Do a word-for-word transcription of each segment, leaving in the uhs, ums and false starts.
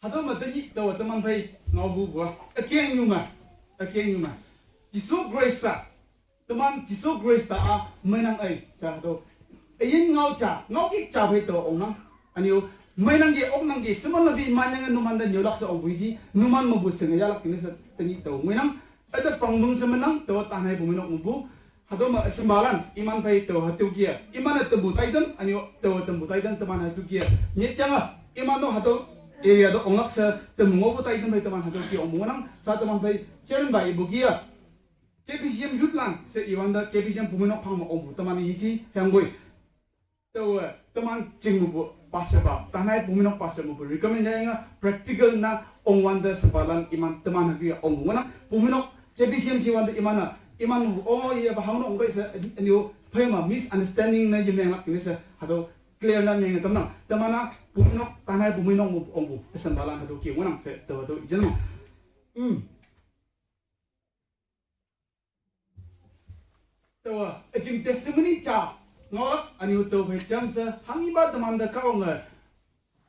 Hatüo me tenyih taowe teman phei ngaopu pua. Ükengnyu me. Ükengnyu me. Jesu Khrista. Teman Jesu Khrista-a meinang ei, sa hatüo. Üyin ngao ja, ngao kik ja phei taowe ongnang. Ünyu, meinangki, oknangki, seman lapi manyange numante nyüolak she ongpu iji, numan mepu shinge yahlak jingne she tenyih taowe ngoinang. Üte pangmeng she menang, taowe tanhei pumeinok mepu. Hatüo me üsempalan, iman phei taowe hatüo kih-e. Iman-e tempu taitam, ünyu taowe tempu taitam, teman hatüo kih-e. Nyit yange, iman-o hatüo area te onglak she tempu ngohpu taitam phei teman hatüo kih-e ongpu ngohnang, sa teman phei, Jaren bai ipu kih-e. K B C M youthlan she iwante K B C M pumeinok phang me ongpu teman yeji hüyangpoi. Taowe, teman chingmepu pastor pa, tanhei pumeinok pastor mepu recommend yange practical na ongwante sempalan iman teman hüke ongpu ngohnang. Pumeinok K B C M C wante iman-a, iman mepu, oh, yepa hangnok ongkei she, ünyu, phei me misunderstanding ne yemenglak jingne she, hatüo clear na menge tamnang. Teman-a pumeinok, tanhei pumeinok mepu ongpu sempalan hatüo kih ngohnang she, taowe hatüo ijenma. Hmm. Taowa, üjing testimony ja ngaolak, ünyu tao phei jamshe hanghipa temante Kahwange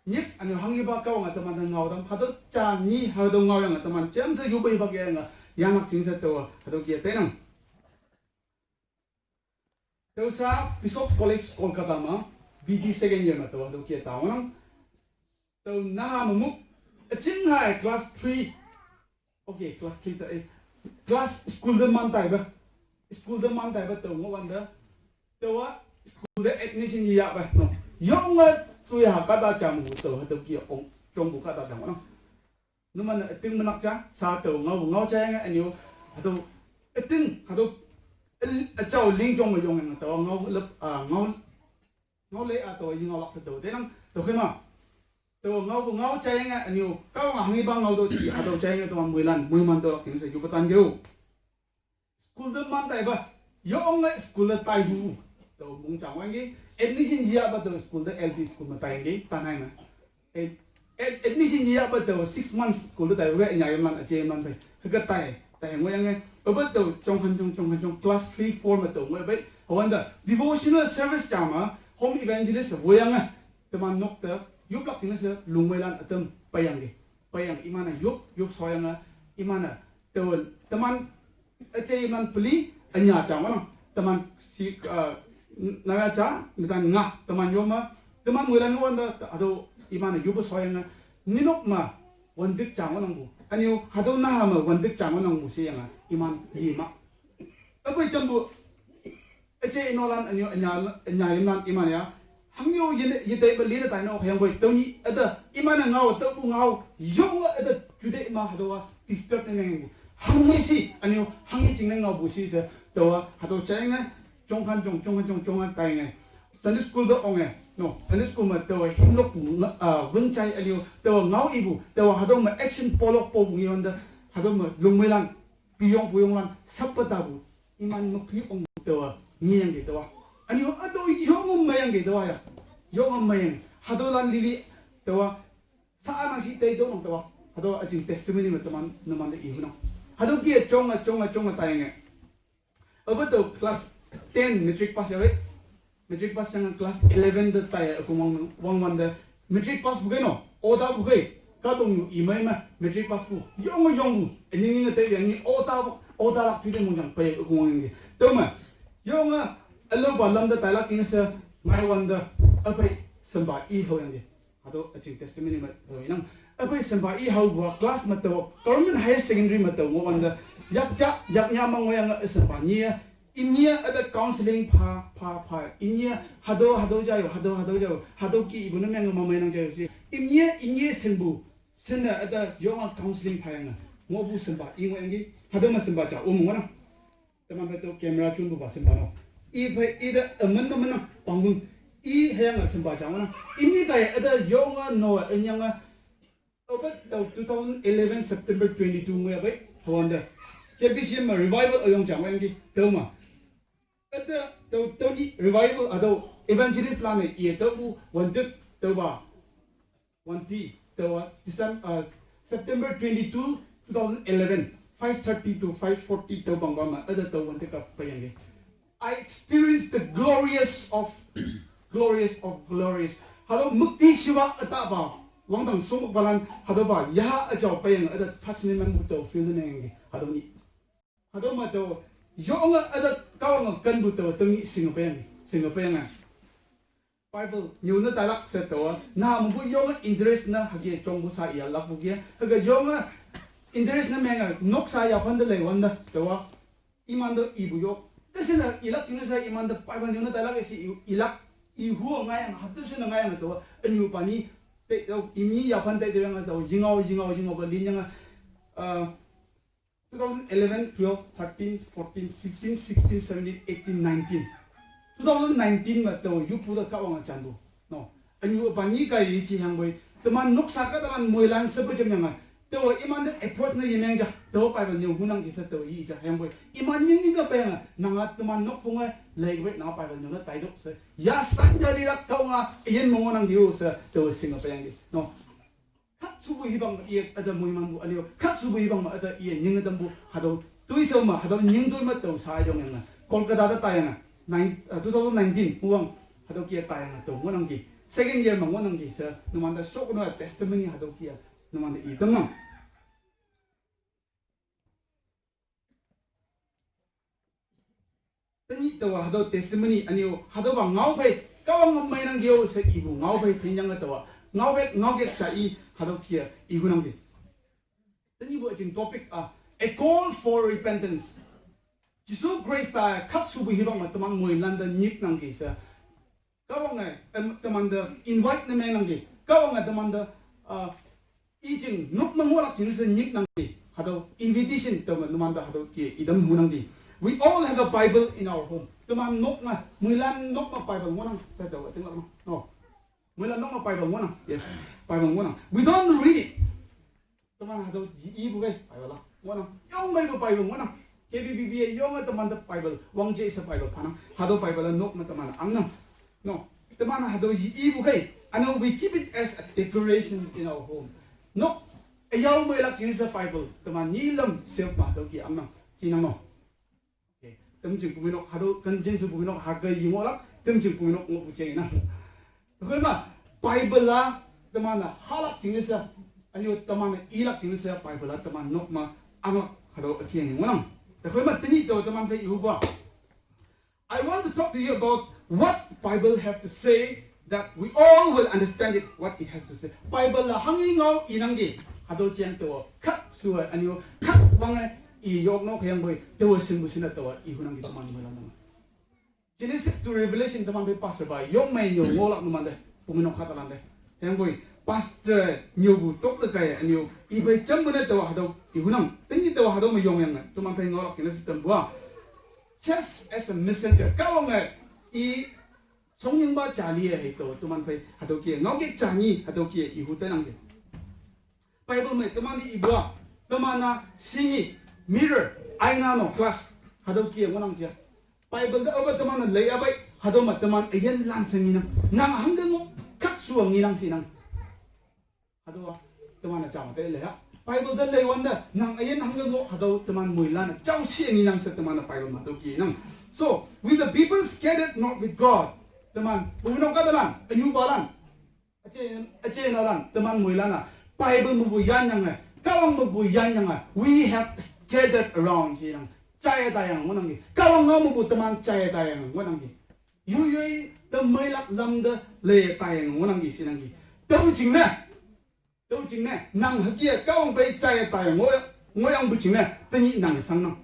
nyit, ünyu hanghipa Kahwange temante ngaotam, hatüo ja nyi hatüo ngaoyange teman jamshe yope hipak yange, yanak jingshe taowa hatüo kih-e tainang. Tüo sa Bishop's College Kolkata me, B D second year me taowa hatüo kih-e ta ngohnang. Tüo naha me mük, üjing hai class three. Okay, class three te, eh, class school te man taipe. School te man taipe tao ngohwante. Taowa school te admission yeyahpe, no. Yonge toiha kahta ja mepu tao hatüo kih-e ong, jongpu kahta ja ngohnang. Numan üting menak ja, sa tao ngao, ngao jayange, ünyu, hatüo, üting, hatüo, ü-, üjao lingjong me yongyange, taowa ngao lep, ah, ngao, ngao le, ah, taowa yi ngaolak she tao, tenang, tao kema. Taowa ngaopu ngao jayange, ünyu, Kahwange hanghipa ngao tüo shi, hatüo jayange, taowa moilan, moiman tüolak jingne she, yoppe tan yeo. School te man taipa, yonge school te taipu. Tüo mong jang wangki, admission yeyahpa tüo school te L P school me taiyangki, tanhei me. Eh, ad-, admission yeyahpa tüo six months school te taipu, ünya yemlan, üje yemlan phei. Hüke tai, tai ngohyange. Aope tüo jonghan jong, jonghan jong, class three, four me tüo ngoh phei. Hüwante, devotional service ja me, home evangelist woiyange. Teman nok te, yoplak jingne she, lungmeilan ütam peiyangki. Peiyang iman-e yop, yop shoyange, iman-e, taowe, teman, üje iman peli, ünya ja ngohnang, teman shi, uh, naya ja, netan nga, teman yome, teman moilan ngohwante, hatüo iman-e yoppe shoyange, ninok me, wantük ja ngohnangpu. Ünyu, hatüo naha me, wantük ja ngohnangpu sheyange, iman yema. Üpoi jampu, üje inolan ünyu, ünya, ünya yemlan iman ya. Hangyo ye, yetaipe lene taine ok hüyangpoi tüo nyi, üte, iman-e ngao, tüopu ngao, yonge üte, juteih ma hatüowa, disturb ne mengpu. Hanghe shi, ünyu, hanghe jingne ngaopu shi she, taowa, hatüo jayange, jonghan jong, jonghan jong, jonghan tayange. Sunday school te onge, no, Sunday school me taowa himlokpu, ah, wün jai ünyu, taowa ngao ipu, taowa hatüo me action polokpu ngi wante, hatüo me lungmeilan, piyong puyonglan, sappe tapu, iman mükphi ong taowa, ngeyangki taowa. Ünyu hatüo yonge meiyangki taowa ya, yonge meiyang, hatüolan lili, taowa, sa anang shi tei tüonang taowa, hatüo üjing testimony me teman, numante ihunang. Hatüo kih-e jonge, jonge, jonge taiyange. Aope tüo class ten matric pass yahpei. Matric pass yange class eleven te taiye ükongwang wangwante. Matric passpu kei no, otapu kei. Kahtoknyu imei me matric passpu. Yonge yongpu. Ünying nyinge teiyange ota, otalak jute mongjang pei ükongwang yangki. Tüome, yonge, ülaopa lam te tailak jingne she, ngaiwante, üphei, shimpa i haoyangki. Hatüo üjing testimony me tüo inang. Üphei shimpa i haopu-a class me tao, government higher secondary me tao ngohwante, yak ja, yak nya me ngohyange shimpa nyi-e, imni-e üte counseling pha, pha, pha, imni-e hatüo, hatüo jayo, hatüo, hatüo jayo, hatüo kih ipu ne menge mameinang jayo she. Imni-e, imni-e shinpu, shinne üte yonge counseling phayange, ngohpu shimpa i ngohyangki, hatüo me shimpa ja om ngohnang. Teman phei tüo camera junpupa shimpa no. I phei, ite, ümin me menang, pangpung. I hüyange shimpa ja ngohnang. Imni kaiye, üte yonge no, ünyange. Aope tüo two thousand eleven September twenty-two ngohyahpei, hüwante. K B C M me revival üyong ja ngohyangki, tüome. Üte, tüo, tüo ni revival, hatüo evangelist lan-e, iye tüopu, wantük, tüopa. Wanti, taowa, December, uh, September twenty-two, two thousand eleven, five thirty to five forty tüo pangpa me, üte tüo wante kap peiyangki. I experienced the glorious of, glorious of glorious. Hatüo müktishiwa ütapa. Wangdang sungpalan hatüopa ya üjao peiyang üte touch ne mengpu tao feel ne mengki hatüo nyih. Hatüo me tao yonge üte Kahwange kenpu tao tao nyih shinge peiyang, shinge peiyange. Bible nyüo ne tailak she tao-a, na mepu yonge interest ne hüke jongpu sa iyalakpu ke, hüke yonge interest ne menge noksa yaphan te leiwante tao-a, imante ipu yok. Teshine ilak jingne she imante Bible nyüo ne tailak she i, ilak, ihu ngaiyange, hatüo shine ngaiyange tao-a, ünyu pa ni, te, tao, imni yaphan te, teyange tao, yingao, yingao, yingao pe linyange, uh, two thousand eleven, twelve, thirteen, fourteen, fifteen, sixteen, seventeen, eighteen, nineteen. Two thousand nineteen me tao yuppu te Kahwange janpu. No. Ünyu pa ni kai yeji hangpoi. Teman noksa kahtalan moilan shepe jemyange. Tao imante approach ne yemeng ja. Tao Bible nyüo hunang ki she tao yi ja hangpoi. Iman nying nying ke peiyange. Nanga teman nokpunge leiwei nanga Bible nyüo ne taitüoh she. Ya san ja lilak Kahwange yin me ngohnang ki-o she. Tao shinge peiyangki. No. Khakshupu hipang me iye üte moimanpu ünyu. Khakshupu hipang me üte iye nying tampu hatüo. Toishao me hatüo nying toi me tao sa yongyange. Kolkata te taiyange. Nine, uh, two thousand nineteen, wang hatüo kih-a taiyange tao ngohnangki. Second year me ngohnangki she, numante shokono testimony hatüo kih-a, numante i tamnang. Tenyih taowa hatüo testimony ünyu, hatüopa ngaophei, Kahwange meinang ki-o she ipu ngaophei, pinyange taowa, ngaophei, ngaokek ja i, hatüo kih-a, ihunangki. Tenyihpu üjing topic-a, a call for repentance. Jesu Khrista khakshupu hipang me teman moilan te nyiknangki she. Kahwange, em, temante invite ne mengnangki. Kahwange temante, uh, ijing, nok me ngohlak jingne she nyiknangki. Hatüo invitation tao me numante hatüo kih-a itam hunangki. We all have a Bible in our home. Teman nok me, moilan nok me Bible ngohnang, she tao, tinglak no. No. Moilan nok me Bible ngohnang. Yes. Bible ngohnang. We don't read it. Teman hatüo yi, ipu kei Bible la ngohnang. Yong meipu Bible ngohnang. K B B B-e yonge temante Bible, wangje she Bible phanang. Hatüo Bible-a nok me teman angnang. No, teman hatüo yi, ipu kei. Ünyu we keep it as a decoration in our home. Nok, üyao meilak jingne she Bible, teman nyilam shelf me hatüo kih angnang. Jinang no. Okay. Temjing pumeinok hatüo, ken jing she pumeinok hake yi ngohlak, temjing pumeinok ngohpu jeng nang. Tüokhei ma, Bible-a, teman-e halak jingne she, ünyu teman-e ilak jingne she, Bible-a teman nok me, anglak hatüo üke ngohnang. Tüokhei ma, tenyih tao teman phei ihupa. I want to talk to you about what Bible have to say that we all will understand it, what it has to say. Bible-a hanghi ngao inangki, hatüo jeng tao, khakshu-e, ünyu, khak wange, i yok nok hüyangpoi, tao shingpu shinne tao, ihunangki teman moilan nang. Genesis to Revelation teman phei pastor pa, yong mei nyo ngohlak numante, pumeinok kahtalante. Hüyangpoi, pastor nyopu tok te kai, ünyu, iphei jampu ne tao hatüo, ihunang, tenyih tao hatüo me yongyange, teman phei ngohlak jingne she tampu-a. Just as a messenger, Kahwange, i, shongyingpa jali-e hei tao, teman phei hatüo kih-a, ngaokek ja nyi, hatüo kih-a, ihu tainangki. Bible me teman-e ipu-a, teman-a shingi, mirror, aina no, glass, hatüo kih-a ngohnang ja. Bible te aope teman-e lei apei, hatüo me teman üyin lan she ngenang. Nang hangke ngoh, khakshu-a ngenang shinang. Hatüowa, teman-e jam te lei ha. Bible te leiwante, nang üyin hangke ngoh, hatüo teman moilan-e jaoshi ngenang she teman-e Bible me tüo kih nang. So, with the people scattered not with God. Teman, pumeinok kahtalan, ünyupalan. Üje, üje nalan, teman moilan-a, Bible mepu yanyange, Kahwang mepu yanyange, we have scattered around shinang. Jaiye taiyange ngohnangki. Kahwang ngao mepu teman jaiye taiyange ngohnangki. Yoi yoi te meilak lam te leiye taiyange ngohnangki shinangki. Tüo jingne, tüo jingne, nang hüke-a Kahwang phei jaiye taiyange ngoh, ngohyangpu jingne, tenyih nang shangnang.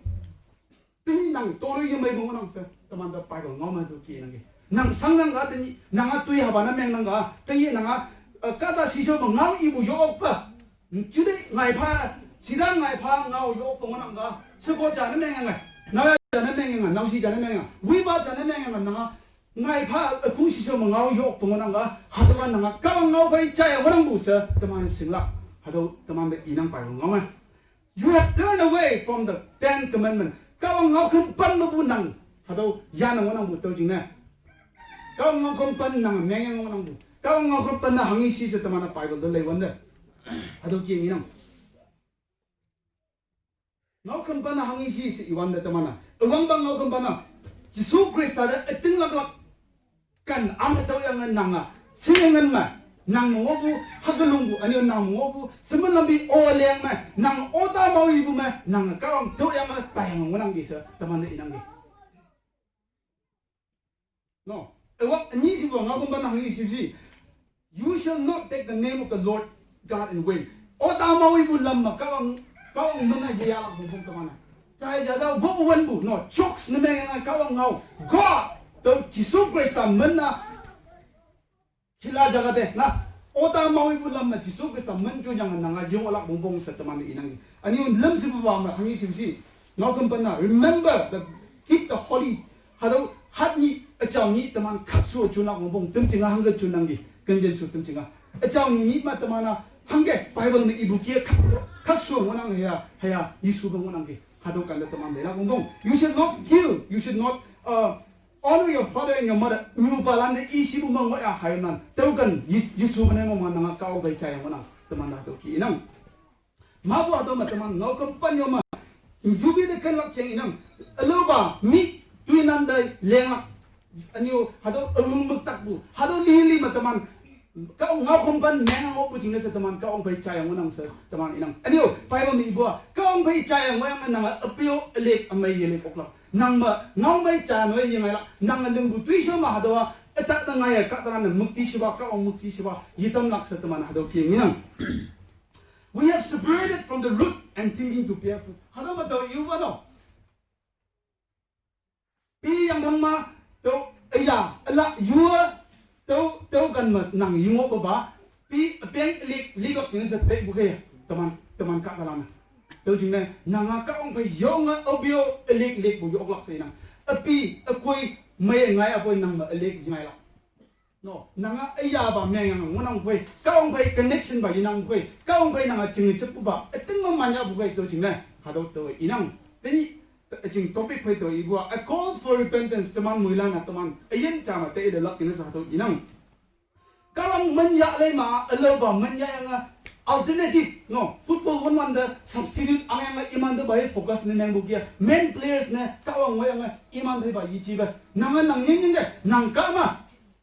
Tenyih nang toloi yemeipu ngohnang she, temante Bible ngao me tüo kih nangki. Nang shangnang ka tenyih, nanga toi hapa ne mengnang ka, tenyih nanga, eh, kahta shishao me ngao ipu yokpa. Jute ngaipha, shita ngaipha ngao yokpa ngohnang ka, sheko ja ne mengyange, naoya ja ne mengyange, naoshi ja ne mengyange, wipa ja ne mengyange nanga, ngaipha, eh, ükhong shishao me ngao yokpa ngohnang ka, hatüowa nanga, Kahwang ngao phei jaiye ngohnangpu she, teman shinglak, hatüo temante inang Bible ngao me. You have turned away from the Ten Commandments. Kahwang ngaoküm pen mepu nang, hatüo yanne ngohnangpu tüo jingne. Kahwang ngaoküm pen nang mengyange ngohnangpu. Kahwang ngaoküm pen-a hanghi shi she teman-e Bible te leiwante. Hatüo kih ngenang. Ngaoküm pen-a hanghi shi she iwante teman-a. Üwangpa ngaoküm pen-a. Jesu Khrista te ütinglaklak. Ken ang tüoyange nanga, shinge ngen me, Nang ngohpu, hakelungpu, anyo nang ngohpu, semen lampi o leng me, nang ota mawipu me, nang Kahwang toyang me, tayang ngonangki she, teman-e inangki. No. Ewa, nyi sipu, ngaokhümpa nang nyi sipu. You shall not take the name of the Lord God in vain. Ota mawipu lam me, Kahwang, Kahwang min-a yeyalak pongpong teman-a. Chai jada, wo wenpu, no, jokes ne meng yang Kahwang ngao. God, to Jesu Khrista min-a, kila jagate, na, ota mawipu lam me Jesu Khrista min ju yang nanga yonglak pongpong she teman-e inang. Anyo lem sipu wa me, hanghi sipu shi. Ngaokhümpa na, remember the, keep the holy. Hatüo, hat nyi, üjao nyi, teman khakshu junlak pongpong, temjinga hangke junnangki, kenjen shu temjinga. Üjao nyi nyi me teman-a, hangke Bible me ipu kih khak, khakshu ngonang heya, heya, Jesu pe ngonangki. Hatüo kante teman leilak pongpong. You should not kill, you should not, uh, honor your father and your mother. Nyupalan-e i shipu me ngoh ya hayonan. Tüoken Ye-, Jesu ne mo ma nanga Kahwang phei jayang ngohnang. Teman hatüo kih inang. Mapu hatüo me teman ngaokhümpa yo me. Yupi te kenlak jeng inang. Ülaopa mi toinan te lenglak. Anyo hatüo ürung müktakpu. Hatüo lili me teman Kahwang ngaokhümpa meng ngohpu jingne she teman Kahwang phei jayang ngohnang she teman inang. Anyo Bible me ipu-a Kahwang phei jayang ngohyange nange üpeo ülek ümei yelek oklak. Nang me ngaomei ja noi yengailak. Nange ningpu toishe me hatüowa ütak te ngaiye kahtalan-e müktishiwa, Kahwang müktishiwa yetamlak she teman hatüo kih inang. We have separated from the root and thinking to bear fruit. Hatüo me tao yupa no. Pi yangphang ma, tüo, üya, üla, yue, tüo, tüo kan me nang yengohpa, pi, üpeng, lik, likok ning she teipu khei, teman, teman kahtalan-e. Tüo jingne, nanga Kahwang phei yonge, üpeo, ülik, likpu yoklak she inang. Üpi, ükoi, mei ngai apoi nang me ülik yengailak. No, nanga üyapa mengyange ngohnangpu khei, Kahwang phei connection pa yenangpu khei, Kahwang phei nanga jinge jeppupa, üting me manyahpu khei tüo jingne, hatüo tüo inang. Tenyih, üjing topic phei tüo ipu-a, a call for repentance, teman moilan-a, teman üyin ja me te ilelak jingne she hatüo inang. Kahwang min yah lei ma, ülaopa min yahyange, alternative, no, football won wante substitute angyange imante pa ye focus ne mengpu kih-a, main players ne Kahwang ngohyange iman pheipa yejipe, nange nang nying nying te, nang kah ma,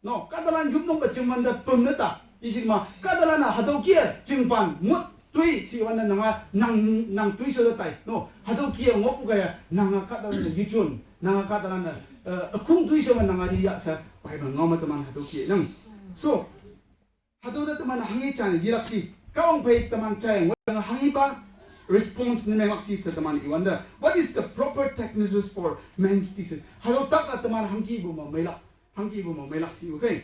no, kahtalan yopnok pe jingwante püm ne ta. Isik ma, kahtalan-a hatüo kih-e, jingpan, mut, toi, shiwante nanga, nang, nang toishe te tai. No, hatüo kih-e ngohpu kaiye, nanga kahtalan-e yejon, nanga kahtalan-e, eh, ükhong toishe me nanga yeyah she, Bible ngao me teman hatüo kih-e nang. So, hatüo te teman hanghi jane yelak shi, Kahwang phei teman jayang ngohyange hanghipa response ne menglak shi she teman iwante. What is the proper techniques for man's thesis? Hatüo tak-a teman hangkipu me meilak, hangkipu me meilak shipu khei.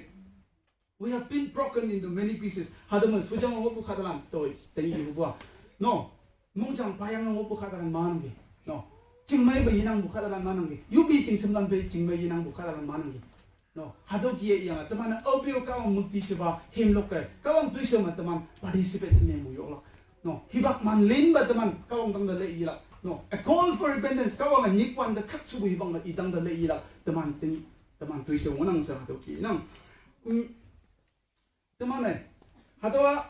We have been broken into many pieces. Hatüo me shojang ngohpu kahtalan, toi, tenyih ipu-a. No, mongjang payang ngohpu kahtalan manangki. No, chingmei pe yenangpu kahtalan manangki. Yupi jingshimlan pe chingmei yenangpu kahtalan manangki. No, hatüo kih-e iyange, teman-e aopeo Kahwang müktishipa hemlok-e, Kahwang toishe me teman participate ne mengpu yoklak. No, hipak manlinpa teman Kahwang tangte lei yelak. No, a call for repentance, Kahwange nyikwante khakshupu hipak me i tangte lei yelak. Teman tenyih, teman toishe ngohnang she hatüo kih inang. Mm, teman-e, hatüowa,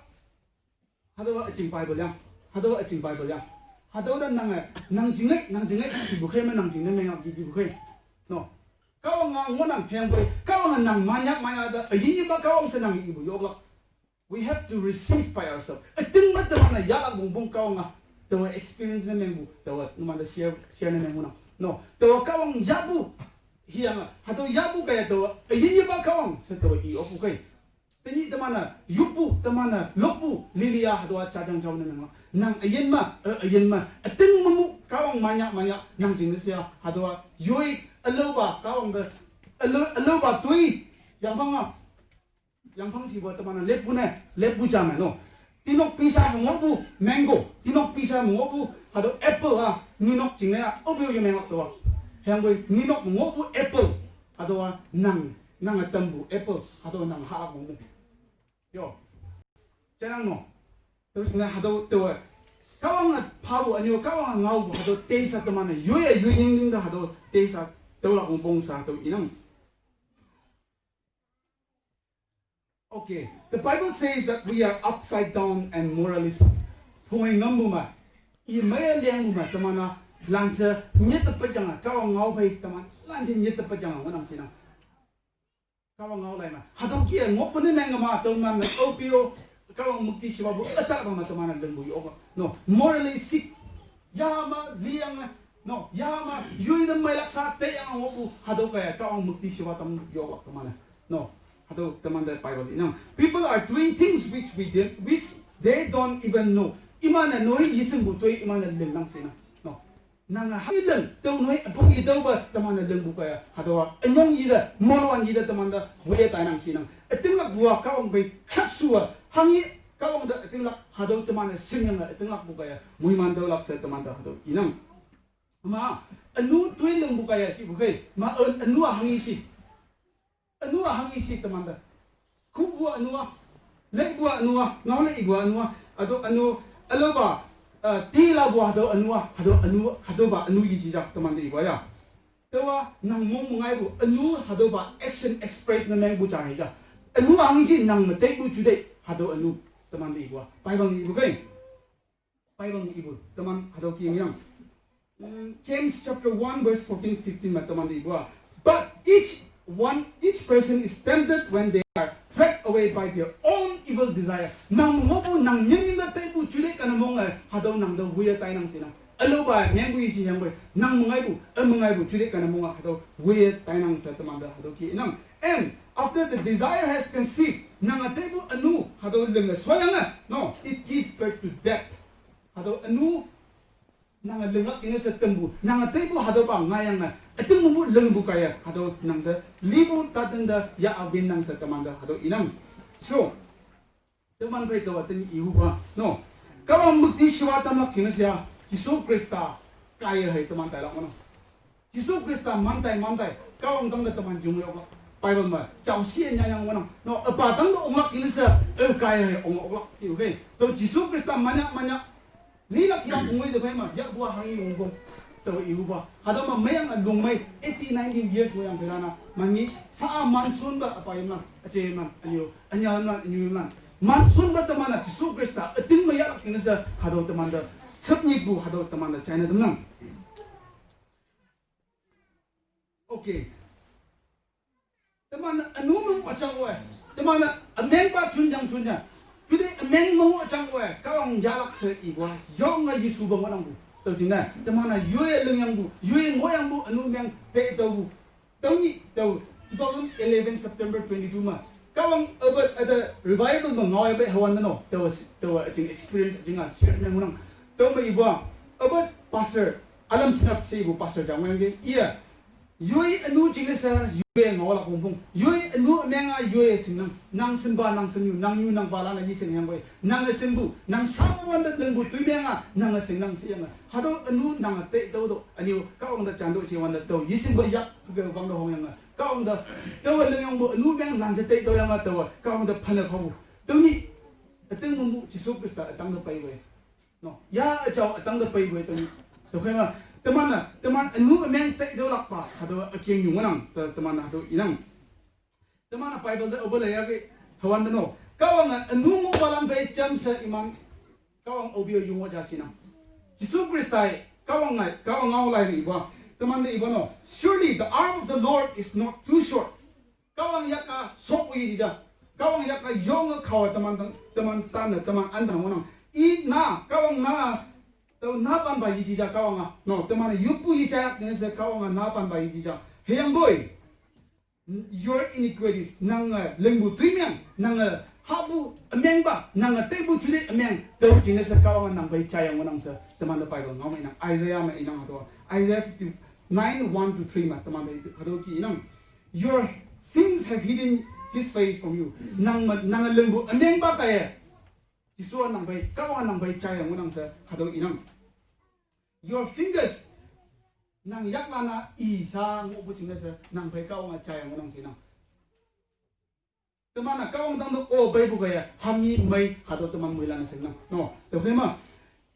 hatüowa üjing Bible yang, hatüowa üjing Bible yang. Hatüo te nange, nang jinge, nang jinge, ipu khei me nang jingne menglak yejipu khei. No, Kahwange ngohnang hüyangpoi, Kahwange nang manyak manyak te, üyin yepa Kahwang she nang ipu yoklak. We have to receive by ourselves. Üting me teman-e yahlak wongpong Kahwange, taowa experience ne mengpu, taowa numante share, share ne mengpu nang. No, taowa Kahwang yahpu, hüyange, hatüo yahpu kaiye taowa, üyin yepa Kahwang she taowa i okpu khei. Tenyih teman-e yoppu, teman-e lokpu, lili-a hatüowa jajang jao ne menglak. Nang üyin me, eh, üyin me, üting memu Kahwang manyak manyak nang jingne she-a hatüowa yoi ülaopa Kahwang te, ülao, ülaopa toi, yangphang-a, yangphang shipu-a teman-e leppu ne, leppu ja me no. Tinok pisa me ngohpu mango, tinok pisa me ngohpu, hatüo apple-a, ninok jingne-a, aopeo yemenglak taowa. Hüyangpoi ninok me ngohpu apple, hatüowa nang, nange tampu apple, hatüo nang hahlak wongpong. Yo. Janang no. Tüo jingne hatüo taowe, Kahwange phapu ünyu, Kahwange ngaopu hatüo taste-a teman-e yoiye yoi nying nying te hatüo taste-a taolak wongpong she hatüo inang. Okay, the Bible says that we are upside down and morally sick. Phungei ngampu me, i meiye lengpu me teman-a lanshe nyit te pejange, Kahwang ngao phei teman lanshe nyit te pejange ngohnang shinang. Kahwang ngao lai ma. Hatüo kih-e ngohpu ne meng ma, teman-e, O P O, Kahwang müktishiwa pu, ütak ma teman-e lingpu yo. No, morally sick. Yama, liang, no, yama, yoi te meilak sa, te yang ngohpu, hatüo kaiye, Kahwang müktishiwa tam yo teman-e. No, hatüo teman te Bible inang. People are doing things which we did, which they don't even know. Iman-e noi yeshingpu toi, iman-e lingnang shinang. No. Nang-e hanghe ling, tao noi üpong yi tüopa teman-e lingpu kaiye, hatüowa, ünyong yi te, monwan yi te teman te, woiye tainang shinang. Ütinglakpu-a Kahwang pei khakshu-a, hanghe Kahwang te ütinglak, hatüo teman-e shingyange ütinglakpu kaiye, moiman tüolak she teman te hatüo inang. Ma, ünu toi lingpu kaiye shipu khei, ma, ü-, ünu-a hanghe shi. Ünu-a hanghe shi teman te. Khupu ünu-a, leipu ünu-a, ngao leipu ünu-a, hatüo ünu, ülaopa, eh, tilapu hatüo ünu-a, hatüo ünu, hatüopa ünu yeji ja teman te ipu ya. Tüowa nang mong mengaipu ünu hatüopa action express ne mengpu ja hei ja. Ünu-a hanghe shi nang me teipu ju tei, hatüo ünu teman te ipu-a. Bible ipu kei. Bible ipu, teman hatüo kih yang. Mm, James chapter one verse fourteen, fifteen me teman te ipu-a. But each one, each person is tempted when they are dragged away by their own evil desire. Nang ngohpu, nang nying nying te teipu ju tei kane mong-e, hatüo nang te woiye tainang shinang. Ülaopa, nyangpu yeji yangpei, nang mengaipu, ü mengaipu ju tei kane mong-a, hatüo woiye tainang she teman te hatüo kih inang. And after the desire has conceived, nange teipu ünu, hatüo linge shoyange, no, it gives birth to death. Hatüo ünu, nange linglak jingne she tempu, nange teipu hatüopa ngaiyange, üting mepu lingpu kaiye, hatüo nang te, lipu taten te, ya awin nang she teman te, hatüo inang. So, teman phei taowa tenyih ihupa, no. Kahwang müktishiwa tamlak jingne she, Jesu Khrista, kaiye hei teman tailak ngohnang. Jesu Khrista man tai, man tai, Kahwang tangte teman jung yok. Bible me, jao shi nyanyang ngohnang. No, üpa tangte onglak jingne she, ü kaiye hei ong oklak shi, okay. Tao Jesu Khrista manyak, manyak, nilak hilak ngoi te phei ma, yahpu-a hanghe ongpong. Tao ihupa. Hatüo me meiyange lungmei eighty, ninety years ngohyang pheilana. Mangi, sa-a manshonpa üpa yimlan, üje yimlan, ünyu, ünya yimlan, ünyu yimlan. Manshonpa teman-a Jesu Khrista, üting me yahlak jingne she, hatüo teman te, sepnyipu, hatüo teman te, china tamnang. Okay. Teman-e ünu meng üjang-e. Teman-e ümengpa junjang junjang. Jute ümeng meng üjang-e. Kahwang yahlak she iwa. Yonge Jesu pe ngohnangpu. Tüo jingne. Teman-e yoiye lingyangpu. Yoiye ngohyangpu ünu meng te tüopu. Tüo nyih, tüo two thousand eleven September twenty-two me. Kahwang üpa, üte revival me ngaoyapei hüwante no. Tüo, tüo üjing experience jinga share ne ngohnang. Tüome ipa, üpa pastor, Alam Singap she ipu pastor jang ngohyangki. Iye. Yoi ünu jingne she, yoi ngaolak wongpong. Yoi ünu meng-a yoi shingnang. Nang shimpa, nang shimnyu, nang nyu, nang palan-e yeshing yangpei. Nange shimpu, nang shaowante lingpu toi meng-a, nange shingnang sheyange. Hatüo ünu nange tei tüo to. Ünyu, Kahwang te jan to shewante tüo. Yeshingpe yak, ke wang te hongyange. Kahwang te, tüowe lingyangpu, ünu meng nang she tei tüoyange tüowe. Kahwang te phane phapu. Tüo nyih, üting mongpu, Jesu Khrista ütang te peiwe. No, ya üjao ütang te peiwe tüo nyih. Tüokhei ma, teman-e, teman ünu ümeng tei tüolakpa, hatüo ükeng nyu ngohnang, te-, teman hatüo inang. Teman-e Bible te aope leiyake, hüwante no. Kahwange ünu ngohpalan phei jamshe iman, Kahwang aope-o yong ja shinang. Jesu Khrista-e, Kahwange, Kahwang ngao lai ipa. Teman te ipa no. Surely the arm of the Lord is not too short. Kahwang yak-a shokpu yeji ja. Kahwang yak-a yonge khaowe teman tang, teman tan-e, teman anta ngohnang. I na, Kahwang na, tüo napanpa yeji ja Kahwange. No, teman-e yoppu yejayak jingne she Kahwange napanpa yeji ja. Hüyangpoi, your iniquities, nange lingpu toi meng, nange hahpu ümengpa, nange teipu jute ümeng, tüo jingne she Kahwange nang phei jayang ngohnang she, teman te Bible ngao me inang, Isaiah me inang hatüo, Isaiah fifty-nine, one to three me, teman te hatüo kih inang. Your sins have hidden his face from you. Nang me, nange lingpu ümengpa kaiye, Jesu-a nang phei, Kahwange nang phei jayang ngohnang she, hatüo inang. Your fingers, nang yaklan-a i sa ngohpu jingne she, nang phei Kahwange jayang ngohnang shenang. Teman-e Kahwang tangte o peipu kaiye, hanghi mei, hatüo teman moilan-e shingnang. No, tüokhei ma,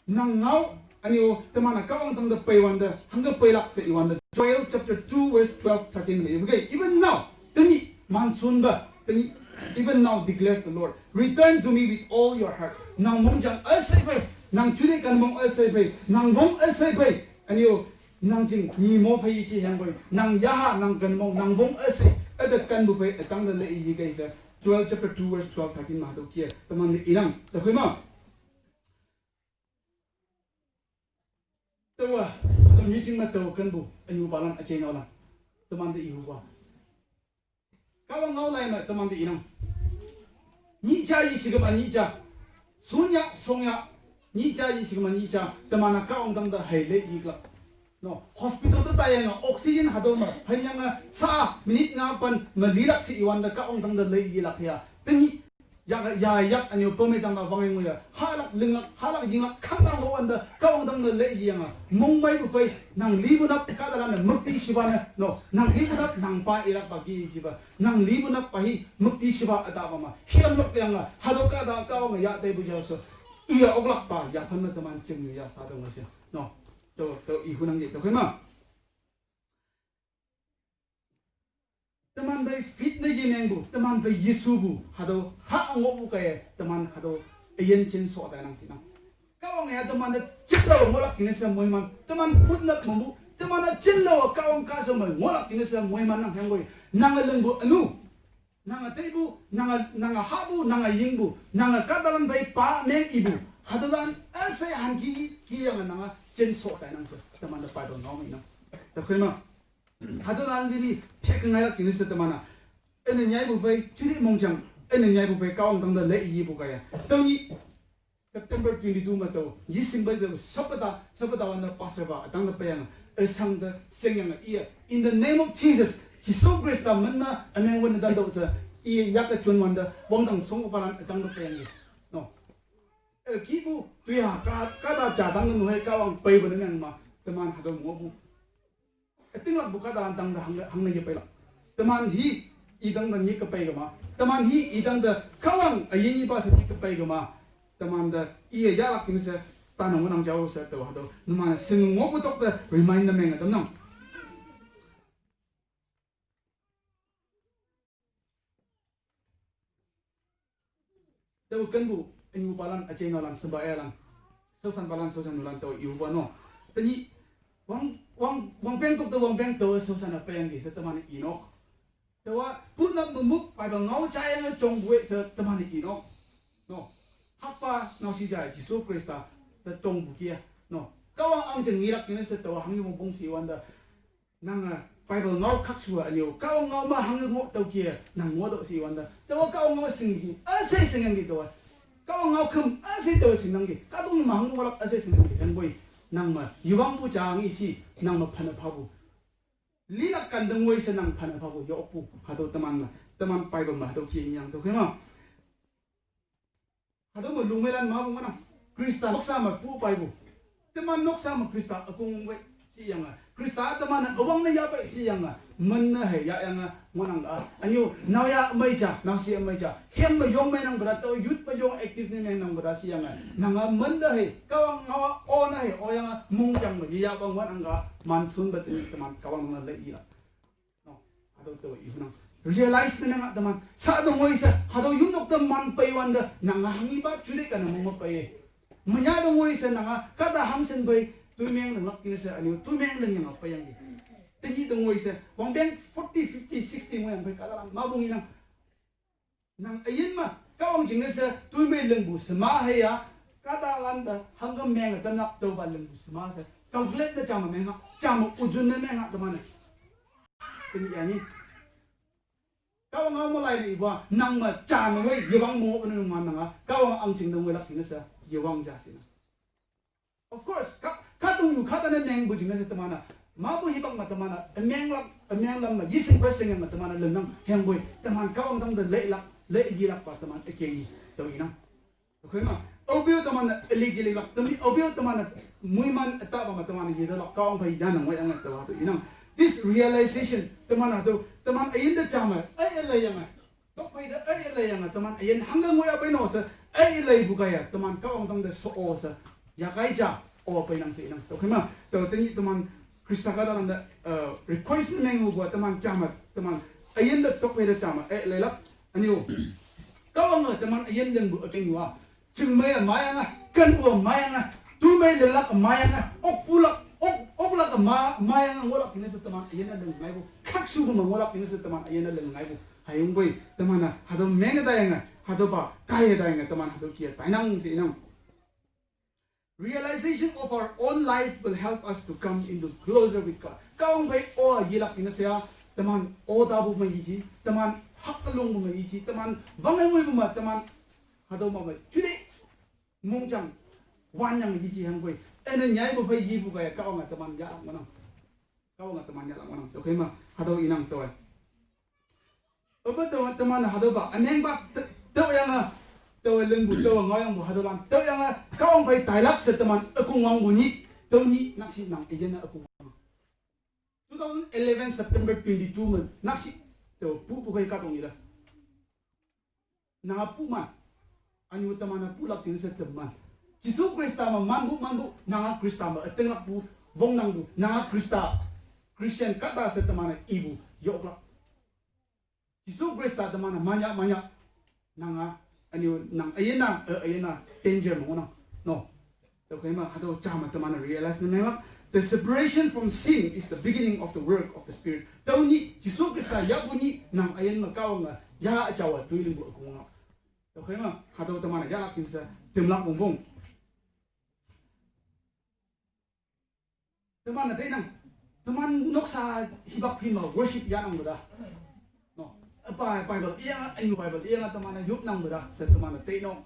nang ngao, ünyu, teman-e Kahwang tangte peiwante, hangke peilak she iwante. Joel chapter two verse twelve, thirteen me ipu kei, even now, tenyih, manshonpe, tenyih, even now declares the Lord, return to me with all your heart. Nang mongjang üshei phei, nang jute kan mong üshei phei, nang mong üshei phei, ünyu, nang jing, ni mo phei yeji yangpei, nang yaha, nang kan mong, nang mong üshei, Ada kanbu phei, atang da lei yi kai sa. Joel chapter two verse twelve, thirteen ma do kia. Teman de inang. Da khui ma. Tawa, meeting ma tawa kanbu, anyu balan achai nau lang. Teman de ihu ba. Kawang ngau lai ma, teman de inang. Ni cha yi sigama ni cha. Sunya, songya. Ni cha yi sigama ni cha. Teman na kawang tang da hai lei yi klak. No, hospital ta tayang oxygen hadoma. Hanyang sa minute nga pan malilak si iwan da kawang tang da lei yi lak ya. Teni ya, ya, yak anyo pome tang da wang yang ya. Halak linglak, halak yinglak, kang tang ho wan da kawang tang da lei yi yang. Mong mai bu fai, nang li bu nap ka da lan mukti shiba na. No, nang li bu nap, nang pa ilak ba gi ji ba. Nang li bu nap pa hi mukti shiba ata ba ma. Hiam lok yang a, hado ka da kawang ya tai bu ja so. Iya oklak pa, ya pan na teman cheng ya sa dong ma sia. No, to, to, ihu nang ye, to khui ma. Teman bai fit na ye meng bu, teman bai Yesu bu, hado ha ngo bu kai, teman hado ayen chen so ta nang sinang. Kawang ya teman da chit lo ngolak jine sa moiman, teman put na mamu, teman da chit lo kawang ka so mai ngolak jine sa moiman nang hang goi, nang leng bu anu, nang a tei bu, nang a, nang a ha bu, nang a ying bu, nang a ka dalan bai pa meng ibu, hado dan ase han ki, ki yang nang a chen so ta nang sa, teman da pa do no mi nang. Ta khui ma. Hado lan lili phek ngai lak jine sa teman na. Ene nyai bu bai, chiri mong chang. Ene nyai bu bai kawang tang da lei yi bu kaya. Tang yi September twenty-two ma tau. Yi sim bai sa sapata, sapata wan da pastor ba, atang da payang. E sang da seng yang iya. In the name of Jesus, Jisu Krista man na, ameng wan da do sa. Iya yak a chun wan da, wang tang song pa lan, atang da payang yi. No. E ki bu, tu ya, ka, ka da ja tang da nuhai kawang pai bu na meng ma. Teman hado mo bu. Ating lak bu ka da tang da hang, hang na ye pai lak. Teman hi, i tang da ni ka pai ga ma. Teman hi, i tang da kawang, a yin i ba sa ni ka pai ga ma. Teman da, i ya ya lak kin sa, ta na nang jao sa, ta wa do. Numan sing mo bu tok da, remind na meng a tam nang. Tawa kanbu, anyu balan, achai no lan, samba e lan. Sausan balan, sausan nulan, tawa iu ba no. Tani, wang, wang, wang peng tok, tawa wang peng, tawa sausan a peng di, sa teman ino. Tawa, put na mumuk, pai ba ngau chai ang chong bue, sa teman ino. No. Hapa, ngau si jai, Jisu Krista, ta tong bu kia. No. Kawang ang jeng ngirak ni sa tawa, hangi mong bong si wanda. Nang a Bible ngau khak sua anyo. Kawang ngau ma hang ngo tau kia. Nang ngo do si wanda. Tawa kawang ngau sing di. Asai sing yang di tawa. Kawang ngau kem asai tawa sing nang di. Katung ma hang walak asai sing yang di. Kan boy. Nang ma. Yiwang bu jang isi. Nang ma pana pabu. Lilak kan deng wai sa nang pana pabu. Ya opu. Hado teman ma. Teman Bible ma. Hado kia nyang tau kema. Hado ma lungmelan ma bu mana. Krista noksa ma pu pai bu. Teman noksa ma Krista akung wai si yang a. Krista teman awang na ya pai si yang a. Men na hai ya yang a. Manang a. Anyo, nau ya mai cha, nau si mai cha. Hem ma yong mai nang bra tau, youth ma yong active ni mai nang bra si yang a. Nang a men da hai. Kawang ngawa o na hai, o yang a mung chang ma ya bang manang a. Man sun ba teman kawang na lai ila. No, hado tawa ihu nang. Realize na nang teman. Sa dong wai sa, hado yun dok teman pai wanda, nang hangi ba chule ka na mong pai. Manya dong wai sa nang, kada hang sen bai, tu meng nang lak kina sa, ani, tu meng nang yang apa yang di. Tengi dong wai sa, wang beng forty, fifty, sixty mo yang bai kada lang, mabung inang. Nang ayin ma, kawang jing na sa, tui mei lengbu sema hai ya, kata landa, hangga meng, tanak tau ba lengbu sema sa. Calculate na chama meng ha, chama ujun na meng ha, teman. Kini yani. Kawang ngau malai ni iba, nang ma chama wei, yewang mo, anu ma nang ha, kawang ang jing dong wei lak jing na sa, yewang ja sina. Of course, ka, ka tung yu, ka ta na meng bu jing na se temana. Ma bu hibak ma temana, a meng lak, a meng lam ma, yising pa sing ma temana, leng nang, heng bui, teman kawang tang da lei lak, lei yi lak pa teman, a keng yi, tau inang. Okay ma, au biu temana, a lik yi lak, temi, au biu temana, mui man, a ta ba ma temana, yi da lak, kawang pa yi da nang, wai ang ta wa tu inang. This realization, temana tu, teman a yin da chama, ai a lei yang a. Tok pai da ai lai yang a teman ayen hangga ngoi apai no sa ai lai bu kaya teman kawang tang da so o sa ya kai ja o pai nang si nang. Tok ma to tani teman Krista ka dalam da, eh, request meng bu teman chama teman ayen da tok pai da chama ai lai lap ani o. Kawang a teman ayen leng bu akeng wa. Ching mai a mai ang a, kan bu a mai ang a, tu mai le lak a mai ang a, ok pu lak, ok, ok Ka ma, mayang ngohlak jingne she teman üyin-a ling ngaipu. Khakshupu me ngohlak jingne she teman üyin-a ling ngaipu. Hüyangpoi teman-a hatüo menge tayange, hatüopa kaiye tayange teman hatüo kih-e tainang she inang. Realization of our own life will help us to come into closer with God. Kahwang phei-o yelak jingne she-a, teman otapu me yeji, teman hakkelongpu me yeji, teman wangngoipu me, teman hatüo me me jute mongjang wanyang yeji hangpoi. Üne nyaipu phei yepu kaiye Kahwange teman yahlak ngohnang. Kahwange teman yahlak ngohnang. Tüokhei me hatüo inang taowe. Aope taowa teman hatüopa ümengpa te-, taoyange, taowe lingpu, taowe ngaoyangpu hatüolan taoyange Kahwang phei tailak she teman ükongwangpu nyih, tüo nyih nakshih nang üyin-e ükongwang. Two thousand eleven September twenty-two me nakshih taowe pupu khei kahtong ite. Nanga puman, ünyu teman-e pulak jingne she teman, Jesu Khrista me manpu manpu, nanga Khrista me ütinglakpu, wongnangpu, nanga Khrista, Christian kahta she teman-e ipu yoklak. Jesu Khrista teman-e manya manya, nanga, ünyu nang üyin-a, e, üyin-a danger me ngohnang. No. Tüokhei me hatüo jame teman-e realize ne menglak. The separation from sin is the beginning of the work of the Spirit. Tüo nyih, Jesu Khrista yahpu nyih nang üyin me Kahwange ya üjaowe toi lingpu ükongwang. Tüokhei me hatüo teman-e yahlak jingne she tamlak wongpong. Teman-e tainang, teman noksa hipak phei me worship yahnangpu ta. No, üpa Bible iyange, ünyu Bible iyange teman-e yopnangpu ta she teman-e tainang.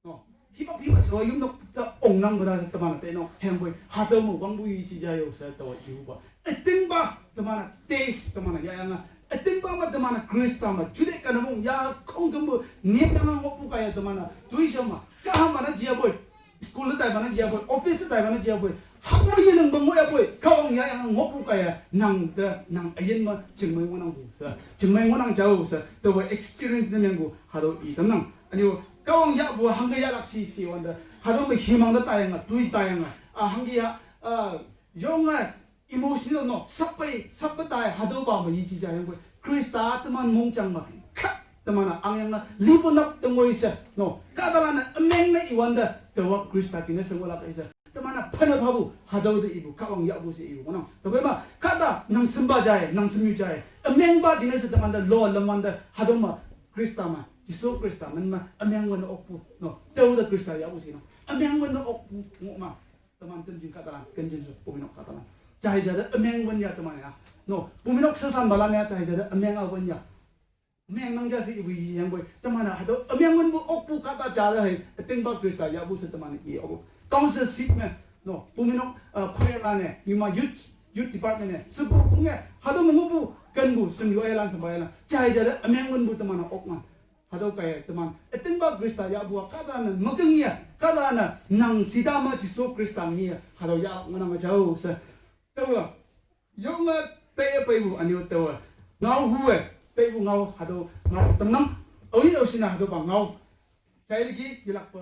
No, hipak phei me taowa yopnok te ongnangpu ta she teman-e tainang. Hüyangpoi hatüo me wangpu yeji ja yo she taowa ihupa. Ütingpa teman-e taste teman-e yahyange, ütingpa me teman-e Khrista me jute kanamong ya khongkümpu ngeyange ngohpu kaiye teman-e toishao me kahama ne jiyapoi. School te taipa ne jiyapoi, office te taipa ne jiyapoi, hango yelingpe ngohyapoi, Kahwang yahyange ngohpu kaiye nang te, nang üyin me chingmei ngohnangpu she, chingmei ngohnang jao she, taowe experience ne mengpu hatüo i tamnang. Ünyu Kahwang yahpu hangke yahlak shi, shiwante, hatüo me himang te taiyange, toi taiyange, a, hangke ya, a, yonge, emotional no, sappei, sappe tai, hatüopa me yeji ja hüyangpoi Khrista teman mongjang me khat teman-e angyange lipu nap te ngoi she no, kahtalan-e ümeng ne iwante, taowa Khrista jingne she ngohlak i she, teman-e phane phapu hatüo te ipu Kahwang yahpu she ipu ngohnang. Tüokhei me kahta nang shimpa jai, nang shimnyu jai, ümengpa jingne she teman te lo lamwante hatüo me Khrista me, Jesu Khrista men me ümeng wün okpu no, tüo te Khrista yahpu she nang ümeng wün okpu ngoh ma. Teman temjing kahtalan, kenjing she, bumeinok kahtalan, jai ja te ümeng wün ya teman ya. No, bumeinok shesanpalan ya, jai ja te ümeng-a wün ya. Ümeng nang ja she ipu i hüyangpoi teman-e hatüo ümeng wünpu okpu kahta ja te hei ütingpa Khrista yahpu she teman-e i okpu. Council seat me, no, bumeinok, uh, choirlan-e, yuma youth, youth department-e, shepu kong-e hatüo me ngohpu kenpu shimyu elan shimpa elan jai ja te ümeng wünpu teman-e oknang. Hatüo kaiye teman ütingpa Khrista yahpu-a kahtalan-e mükeng ye, kahtalan-e nang shita me Jesu Khrista nge hatüo yahlak ngohnang jao she. Taowe yonge taiye peipu ünyu taowe ngao hu-e, taipu ngao hatüo ngao tamnang. Aoyin aoshinne hatüopa ngao jaileki yelakpe